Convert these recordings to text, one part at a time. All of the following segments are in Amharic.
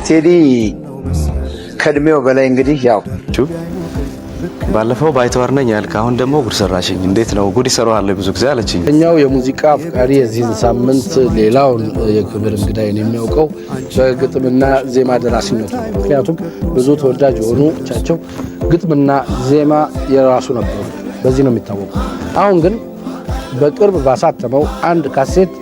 ቴዲ ከእድሜው በላይ እንግዲህ ያው ባለፈው ባይተዋር ነኝ ያልክ፣ አሁን ደግሞ ጉድ ሰራሽኝ። እንዴት ነው ጉድ ይሰራዋል ብዙ ጊዜ አለችኝ። እኛው የሙዚቃ አፍቃሪ የዚህን ሳምንት ሌላውን የክብር እንግዳይን የሚያውቀው በግጥምና ዜማ ደራሲነቱ ነው። ምክንያቱም ብዙ ተወዳጅ የሆኑ ቻቸው ግጥምና ዜማ የራሱ ነበሩ። በዚህ ነው የሚታወቁ። አሁን ግን በቅርብ ባሳተመው አንድ ካሴት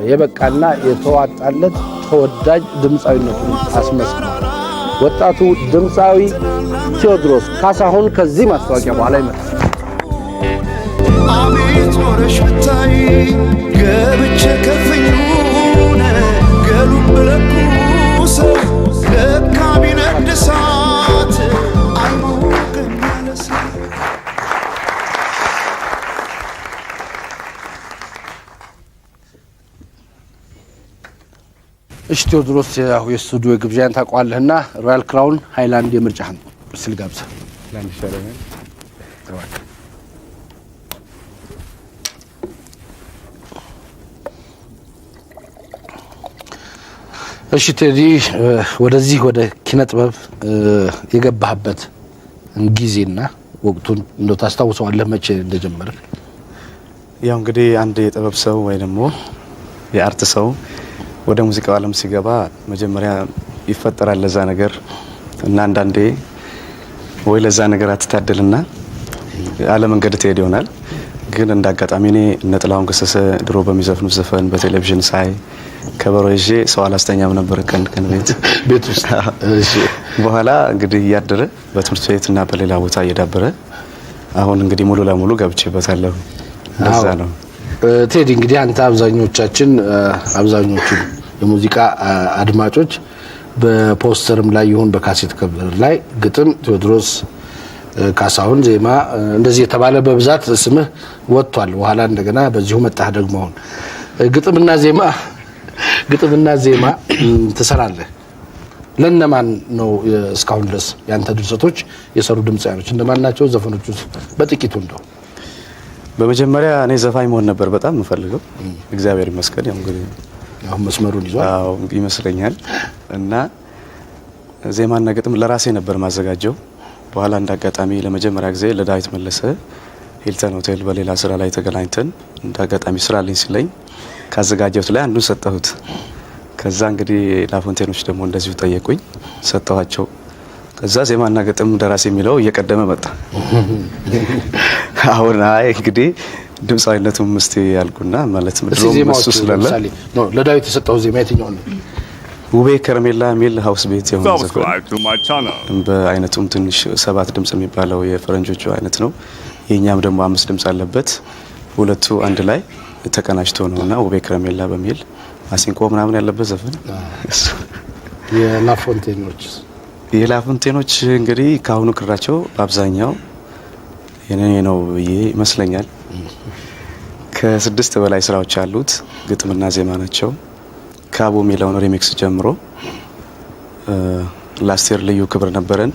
የበቃና የተዋጣለት ተወዳጅ ድምፃዊነቱን አስመስክሯል። ወጣቱ ድምፃዊ ቴዎድሮስ ካሳሁን ከዚህ ማስታወቂያ በኋላ ይመጣል። አቤት ኖረሽ ብታይ ገብቼ ከፍኙን ገሉን ብለኩሰው ለካ ቢነድ እሳት አይሞቅም ያለ ሰው። እሺ ቴዎድሮስ፣ ያው የስቱዲዮ ግብዣን ታውቀዋለህና ሮያል ክራውን ሃይላንድ የምርጫህን ስል ጋብዘህ። እሺ ቴዲ፣ ወደዚህ ወደ ኪነ ጥበብ የገባህበት ጊዜና ወቅቱን እንደው ታስታውሰዋለህ? መቼ እንደጀመረ? ያው እንግዲህ አንድ የጥበብ ሰው ወይ ደግሞ የ art ሰው ወደ ሙዚቃው ዓለም ሲገባ መጀመሪያ ይፈጠራል ለዛ ነገር እና አንዳንዴ ወይ ለዛ ነገር አትታደልና አለመንገድ ትሄድ ይሆናል። ግን እንደ አጋጣሚ እኔ እነ ጥላሁን ገሰሰ ድሮ በሚዘፍኑት ዘፈን በቴሌቪዥን ሳይ ከበሮ ይዤ ሰው አላስተኛም ነበር ቀን ቀን ቤት ቤት ውስጥ። እሺ። በኋላ እንግዲህ እያደረ በትምህርት ቤት እና በሌላ ቦታ እየዳበረ አሁን እንግዲህ ሙሉ ለሙሉ ገብቼበታለሁ። እንደዛ ነው። ቴዲ፣ እንግዲህ አንተ አብዛኞቻችን አብዛኞቹ የሙዚቃ አድማጮች በፖስተርም ላይ ይሁን በካሴት cover ላይ ግጥም ቴዎድሮስ ካሳሁን፣ ዜማ እንደዚህ የተባለ በብዛት ስምህ ወጥቷል። በኋላ እንደገና በዚሁ መጣህ ደግሞ አሁን ግጥምና ዜማ ትሰራለህ። ለነማን ነው እስካሁን ድረስ ያንተ ድርሰቶች የሰሩ ድምፃውያኖች እነማን ናቸው? ዘፈኖች ውስጥ በጥቂቱ እንደው። በመጀመሪያ እኔ ዘፋኝ መሆን ነበር በጣም የምፈልገው። እግዚአብሔር ይመስገን ያው እንግዲህ አሁን መስመሩን ይዟል። አዎ ይመስለኛል። እና ዜማና ግጥም ለራሴ ነበር ማዘጋጀው። በኋላ እንደ አጋጣሚ ለመጀመሪያ ጊዜ ለዳዊት መለሰ ሂልተን ሆቴል በሌላ ስራ ላይ ተገናኝተን እንደ አጋጣሚ ስራልኝ ሲለኝ ካዘጋጀሁት ላይ አንዱን ሰጠሁት። ከዛ እንግዲህ ላፎንቴኖች ደግሞ እንደዚሁ ጠየቁኝ፣ ሰጠኋቸው። ከዛ ዜማና ግጥም ደራሲ የሚለው እየቀደመ መጣ። አሁን አይ እንግዲህ ድምፃዊነቱም እስቲ ያልኩና ማለት እስቲ ድሮም እሱ ዜማዎቹ ስላለ ለምሳሌ no ለዳዊት የሰጠው ዜማ የትኛው ነው? ውቤ ከረሜላ የሚል house beat የሆነ ዘፈን። Subscribe to my channel. በአይነቱም ትንሽ ሰባት ድምጽ የሚባለው የፈረንጆቹ አይነት ነው። የእኛም ደግሞ አምስት ድምጽ አለበት። ሁለቱ አንድ ላይ ተቀናጅቶ ነው እና ውቤ ከረሜላ በሚል ማሲንቆ ምናምን ያለበት ዘፈን እሱ። የላፎንቴኖች? የላፎንቴኖች እንግዲህ ከአሁኑ ክራቸው በአብዛኛው የኔ ነው ብዬ ይመስለኛል። ከስድስት በላይ ስራዎች አሉት። ግጥምና ዜማ ናቸው። ካቦ የሚለውን remix ጀምሮ last year ልዩ ክብር ነበረን።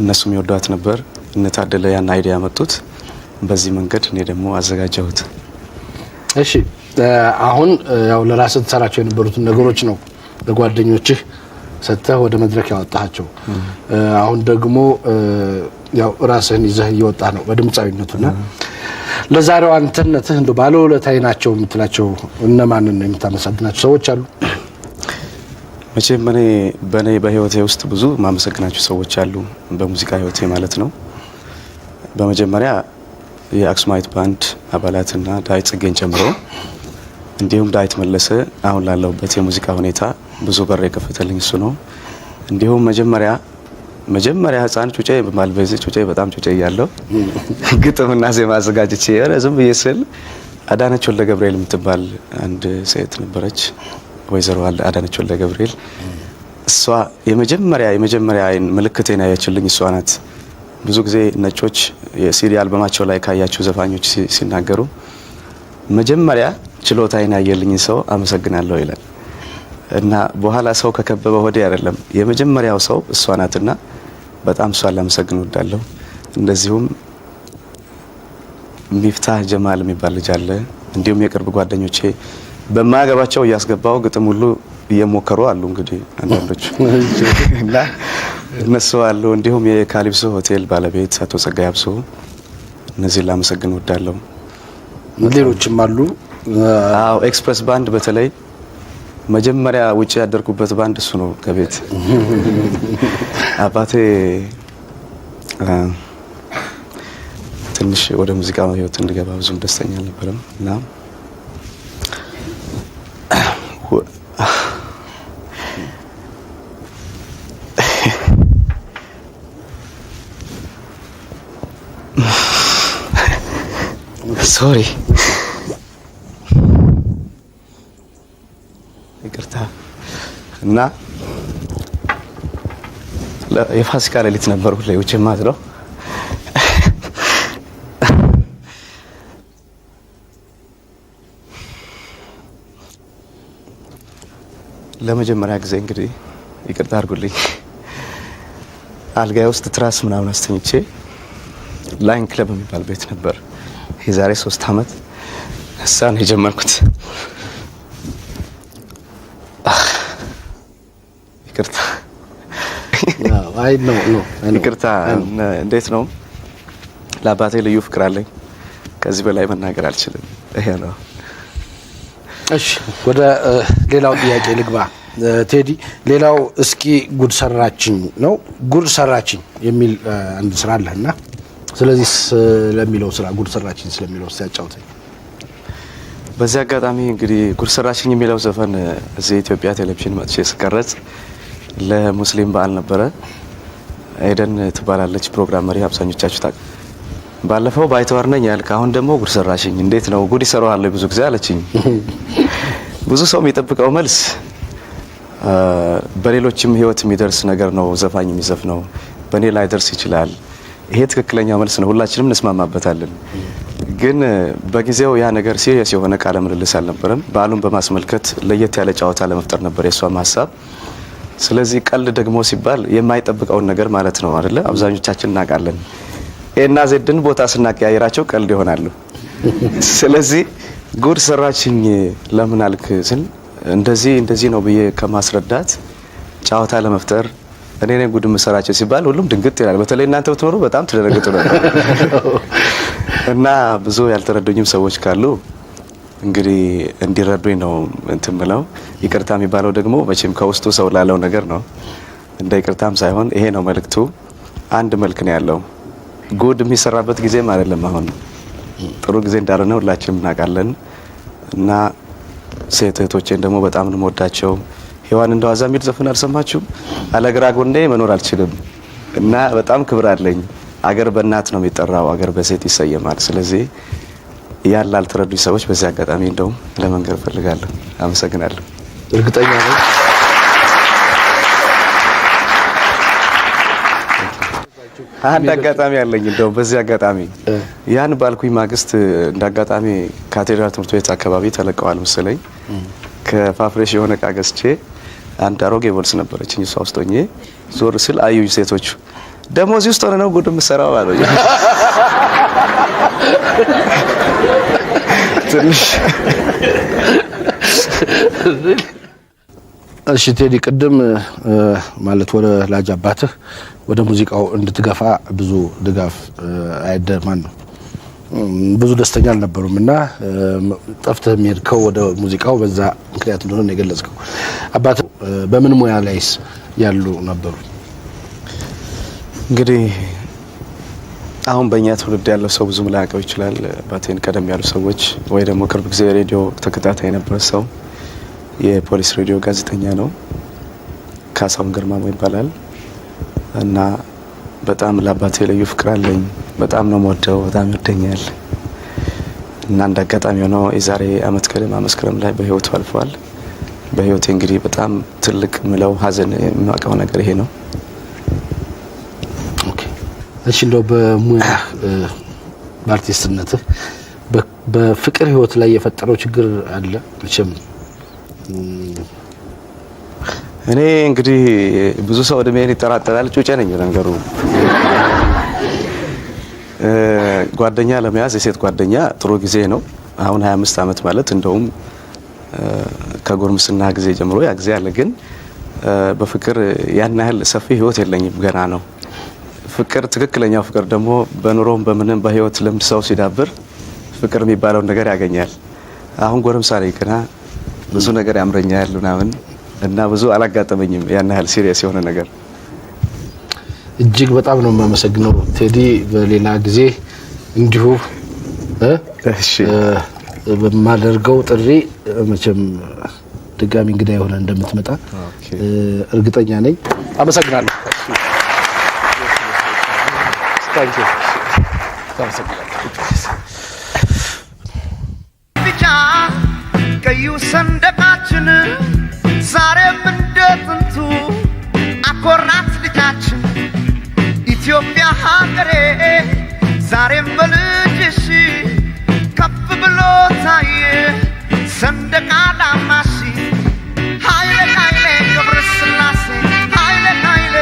እነሱም ይወዷት ነበር። እነ ታደለ ያን idea ያመጡት። በዚህ መንገድ እኔ ደግሞ አዘጋጀሁት። እሺ፣ አሁን ያው ለራስህ ትሰራቸው የነበሩትን ነገሮች ነው ለጓደኞችህ ሰጥተህ ወደ መድረክ ያወጣሃቸው። አሁን ደግሞ ያው ራስህን ይዘህ እየወጣህ ነው በድምፃዊነቱና ለዛሬው አንተነትህ እንደው ባለውለታዬ ናቸው የምትላቸው እነማንን ነው? የምታመሰግናቸው ሰዎች አሉ? መቼም እኔ በእኔ በህይወቴ ውስጥ ብዙ ማመሰግናቸው ሰዎች አሉ፣ በሙዚቃ ህይወቴ ማለት ነው። በመጀመሪያ የአክሱማዊት ባንድ አባላትና ዳዊት ጽጌን ጨምሮ እንዲሁም ዳዊት መለሰ አሁን ላለሁበት የሙዚቃ ሁኔታ ብዙ በር የከፈተልኝ እሱ ነው። እንዲሁም መጀመሪያ መጀመሪያ ህፃን ጩጬ በማልበዝ ጩጬ በጣም ጩጬ እያለሁ ግጥምና ዜማ አዘጋጅቼ ኧረ ዝም ብዬ ስል አዳነች ወልደ ገብርኤል የምትባል አንድ ሴት ነበረች። ወይዘሮ አዳነች ወልደ ገብርኤል እሷ የመጀመሪያ የመጀመሪያ አይን ምልክቴን ያየችልኝ እሷ ናት። ብዙ ጊዜ ነጮች የሲዲ አልበማቸው ላይ ካያቸው ዘፋኞች ሲናገሩ መጀመሪያ ችሎታዬን ያየልኝ ሰው አመሰግናለሁ ይላል እና በኋላ ሰው ከከበበ ወዲህ አይደለም፣ የመጀመሪያው ሰው እሷ ናትና በጣም እሷን ላመሰግን እወዳለሁ። እንደዚሁም ሚፍታህ ጀማል የሚባል ልጅ አለ። እንዲሁም የቅርብ ጓደኞቼ በማያገባቸው እያስገባው ግጥም ሁሉ እየሞከሩ አሉ እንግዲህ አንዳንዶቹ እና እነሱ አሉ። እንዲሁም የካሊፕሶ ሆቴል ባለቤት አቶ ጸጋዬ አብሶ፣ እነዚህን ላመሰግን እወዳለሁ። ሌሎችም አሉ። አዎ፣ ኤክስፕሬስ ባንድ በተለይ መጀመሪያ ውጭ ያደርኩበት ባንድ እሱ ነው። ከቤት አባቴ ትንሽ ወደ ሙዚቃ ህይወት እንድገባ ብዙም ደስተኛ አልነበረም እና sorry፣ ይቅርታ። እና የፋሲካ ሌሊት ነበር ሁሌ ውጭ የማድረው። ለመጀመሪያ ጊዜ እንግዲህ ይቅርታ አድርጉልኝ፣ አልጋዬ ውስጥ ትራስ ምናምን አስተኝቼ ላይን ክለብ የሚባል ቤት ነበር የዛሬ 3 ዓመት፣ እዛ ነው የጀመርኩት። ይቅርታ። አይ no። ይቅርታ። እንዴት ነው፣ ለአባቴ ልዩ ፍቅር አለኝ። ከዚህ በላይ መናገር አልችልም። ይሄ ነው። እሺ፣ ወደ ሌላው ጥያቄ ልግባ ቴዲ። ሌላው እስኪ ጉድ ሰራችኝ ነው። ጉድ ሰራችኝ የሚል አንድ ስራ አለህ እና ስለዚህ ስለሚለው ስራ፣ ጉድ ሰራችኝ ስለሚለው እስኪ ያጫውተኝ። በዚህ አጋጣሚ እንግዲህ ጉድ ሰራችኝ የሚለው ዘፈን እዚህ ኢትዮጵያ ቴሌቪዥን መጥቼ ስቀረጽ ለሙስሊም በዓል ነበረ። ኤደን ትባላለች ፕሮግራም መሪ፣ አብዛኞቻችሁ ታውቅ። ባለፈው ባይተዋር ነኝ ያልክ፣ አሁን ደግሞ ጉድ ሰራሽኝ፣ እንዴት ነው፣ ጉድ ይሰራዋል ብዙ ጊዜ አለችኝ። ብዙ ሰው የሚጠብቀው መልስ በሌሎችም ህይወት የሚደርስ ነገር ነው ዘፋኝ የሚዘፍነው፣ በእኔ ላይ ደርስ ይችላል። ይሄ ትክክለኛ መልስ ነው፣ ሁላችንም እንስማማበታለን። ግን በጊዜው ያ ነገር serious የሆነ ቃለ ምልልስ አልነበረም። በዓሉን በማስመልከት ለየት ያለ ጨዋታ ለመፍጠር ነበር የእሷም ሀሳብ። ስለዚህ ቀልድ ደግሞ ሲባል የማይጠብቀውን ነገር ማለት ነው አይደለ? አብዛኞቻችን እናውቃለን። A ና Z ን ቦታ ስናቀያየራቸው ቀልድ ይሆናሉ። ስለዚህ ጉድ ሰራችኝ ለምን አልክ ስል እንደዚህ እንደዚህ ነው ብዬ ከማስረዳት ጨዋታ ለመፍጠር እኔ ነኝ ጉድ የምሰራቸው ሲባል ሁሉም ድንግጥ ይላል። በተለይ እናንተ ብትኖሩ በጣም ትደነግጡ ነበር። እና ብዙ ያልተረዱኝም ሰዎች ካሉ እንግዲህ እንዲረዱኝ ነው እንትን ብለው። ይቅርታ የሚባለው ደግሞ መቼም ከውስጡ ሰው ላለው ነገር ነው። እንደ ይቅርታም ሳይሆን ይሄ ነው መልእክቱ። አንድ መልክ ነው ያለው። ጉድ የሚሰራበት ጊዜም አይደለም። አሁን ጥሩ ጊዜ እንዳልሆነ ሁላችንም እናውቃለን። እና ሴት እህቶቼን ደግሞ በጣም ነው የምወዳቸው። ሔዋን እንደዋዛ የሚል ዘፈን አልሰማችሁም? አለግራ ጎኔ መኖር አልችልም እና በጣም ክብር አለኝ። አገር በእናት ነው የሚጠራው፣ አገር በሴት ይሰየማል። ስለዚህ ያን ላልተረዱኝ ሰዎች በዚህ አጋጣሚ እንደውም ለመንገር እፈልጋለሁ። አመሰግናለሁ። እርግጠኛ ነኝ። አንድ አጋጣሚ አለኝ። እንደውም በዚህ አጋጣሚ ያን ባልኩኝ ማግስት እንደ አጋጣሚ ካቴድራል ትምህርት ቤት አካባቢ ተለቀዋል መሰለኝ፣ ከፋፍሬሽ የሆነ እቃ ገዝቼ አንድ አሮጌ ቦልስ ነበረችኝ፣ እሷ ውስጥ ሆኜ ዞር ስል አዩኝ ሴቶቹ። ደግሞ እዚህ ውስጥ ሆነ ነው ጉድ የምሰራው አሉኝ። ትንሽ እሺ ቴዲ፣ ቅድም ማለት ወደ ላጅ አባትህ ወደ ሙዚቃው እንድትገፋ ብዙ ድጋፍ አይደማን ነው፣ ብዙ ደስተኛ አልነበሩም እና ጠፍተህ የሚሄድከው ወደ ሙዚቃው በዛ ምክንያት እንደሆነ ነው የገለጽከው። አባትህ በምን ሙያ ላይስ ያሉ ነበሩ? እንግዲህ አሁን በእኛ ትውልድ ያለው ሰው ብዙም ላያውቀው ይችላል። አባቴን ቀደም ያሉ ሰዎች ወይ ደግሞ ቅርብ ጊዜ ሬዲዮ ተከታታይ የነበረ ሰው፣ የፖሊስ ሬዲዮ ጋዜጠኛ ነው። ካሳሁን ገርማሞ ይባላል እና በጣም ለአባቴ ልዩ ፍቅር አለኝ። በጣም ነው የምወደው፣ በጣም ይወደኛል እና እንደ አጋጣሚ ሆኖ የዛሬ አመት ገደማ መስከረም ላይ በህይወቱ አልፈዋል። በህይወቴ እንግዲህ በጣም ትልቅ ምለው ሀዘን የማውቀው ነገር ይሄ ነው። Okay። እሺ፣ እንደው በሙያህ፣ በአርቲስትነትህ በፍቅር ህይወት ላይ የፈጠረው ችግር አለ መቼም? እኔ እንግዲህ ብዙ ሰው እድሜን ይጠራጠራል። ጩጬ ነኝ ለነገሩ። ጓደኛ ለመያዝ የሴት ጓደኛ ጥሩ ጊዜ ነው። አሁን 25 ዓመት ማለት እንደውም ከጎርምስና ጊዜ ጀምሮ ያ ጊዜ አለ። ግን በፍቅር ያን ያህል ሰፊ ህይወት የለኝም፣ ገና ነው። ፍቅር፣ ትክክለኛው ፍቅር ደግሞ በኑሮም በምንም በህይወት ልምድ ሰው ሲዳብር ፍቅር የሚባለውን ነገር ያገኛል። አሁን ጎረምሳ ነኝ ገና፣ ብዙ ነገር ያምረኛል ምናምን እና ብዙ አላጋጠመኝም ያን ያህል serious የሆነ ነገር። እጅግ በጣም ነው የማመሰግነው ቴዲ። በሌላ ጊዜ እንዲሁ እሺ በማደርገው ጥሪ መቼም ድጋሚ እንግዳ የሆነ እንደምትመጣ እርግጠኛ ነኝ። አመሰግናለሁ። Thank you. አመሰግናለሁ። ቢጫ ቀዩ ሰንደቃችን ዛሬም እንደ ጥንቱ አኮራት ልጃችን። ኢትዮጵያ ሀገሬ ዛሬም በልጅሽ ከፍ ብሎ ታየ ሰንደቅ ዓላማሽ። ኃይለ ኃይሌ ገብረ ሥላሴ፣ ኃይለ ኃይሌ፣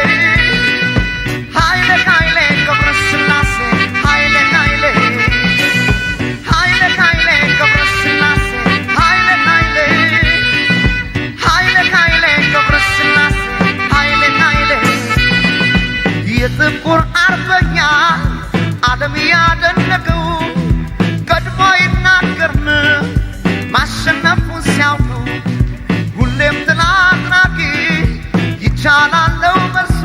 ኃይለ ኃይሌ ገብረ ሥላሴ፣ ኃይለ ኃይሌ፣ ኃይለ ኃይሌ ገብረ ሥላሴ፣ ኃይለ ኃይሌ፣ ኃይለ ኃይሌ ገብረ ሥላሴ፣ ኃይለ ኃይሌ። የጥቁር አርበኛ፣ ዓለም ያደነቀው፣ ቀድሞ ይናገርን ማሸነፉን ሲያውቀው፣ ሁሌም ድል አድራጊ ይቻላለው በርሱ፣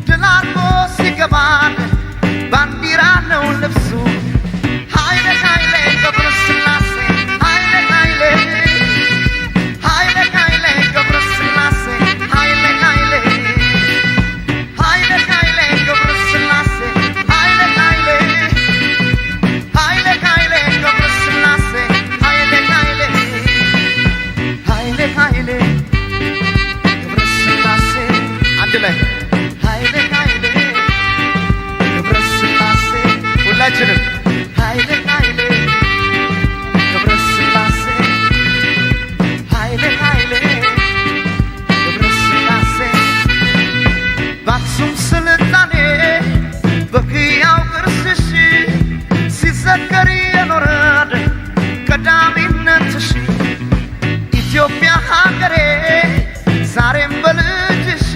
ድል አድርጎ ሲገባን ባንዲራ ነው ልብሱ። ኃይለ ኃይሌ ገብረ ሥላሴ፣ ኃይለ ኃይሌ፣ ኃይለ ኃይሌ ገብረ ሥላሴ፣ ኃይለ ኃይሌ፣ ኃይለ ኃይሌ ገብረ ሥላሴ፣ ኃይለ ኃይሌ፣ ኃይለ ኃይሌ ገብረ ሥላሴ፣ ኃይለ ኃይሌ፣ ኃይለ ኃይሌ ገብረ ሥላሴ። አንድ ላይ ኃይለ ኃይሌ ገብረ ሥላሴ፣ ሁላችንም ኃይለ ኃይሌ ገብረ ሥላሴ፣ ኃይለ ኃይሌ ገብረ ሥላሴ። በአክሱም ስልጣኔ በሕያው ቅርስሽ ሲዘከር የኖረ ቀዳሚነትሽ፣ ኢትዮጵያ ሀገሬ ዛሬም በልጅሽ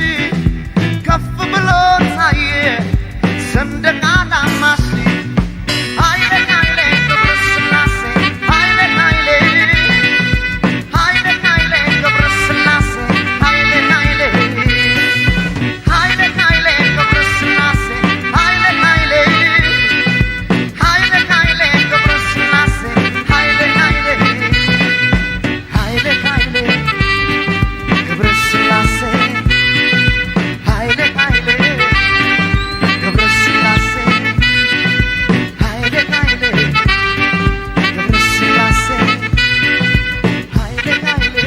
ከፍ ብሎ ታየ ሰንደቅ ዓላማሽ። ኃይለ ኃይሌ ገብረ ሥላሴ፣ ኃይለ ኃይሌ፣ ኃይለ ኃይሌ ገብረ ሥላሴ፣ ኃይለ ኃይሌ፣ ኃይለ ኃይሌ ገብረ ሥላሴ፣ ኃይለ ኃይሌ፣ ኃይለ ኃይሌ ገብረ ሥላሴ፣ ኃይለ ኃይሌ፣ ኃይለ ኃይሌ ገብረ ሥላሴ፣ ኃይለ ኃይሌ ገብረ ሥላሴ፣ ኃይለ ኃይሌ ገብረ ሥላሴ፣ ኃይለ ኃይሌ።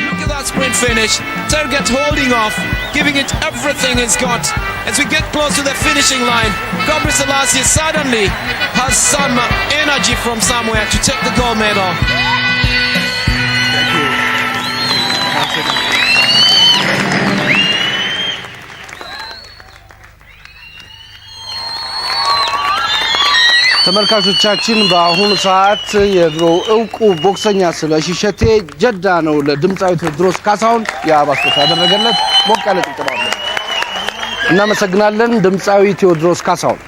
Look at that sprint finish. Tergat holding off, giving it everything he's got. As we get close to the finishing line, Gebrselassie suddenly has some energy from somewhere to take the gold medal. Thank you. One second. ተመልካቾቻችን፣ በአሁኑ ሰዓት የድሮ እውቁ ቦክሰኛ ስለሺ ሸቴ ጀዳ ነው ለድምፃዊ ቴዎድሮስ ካሳሁን የአበባ ስጦታ ያደረገለት። ሞቅ ያለ ጭብጨባ አለ። እናመሰግናለን ድምፃዊ ቴዎድሮስ ካሳሁን።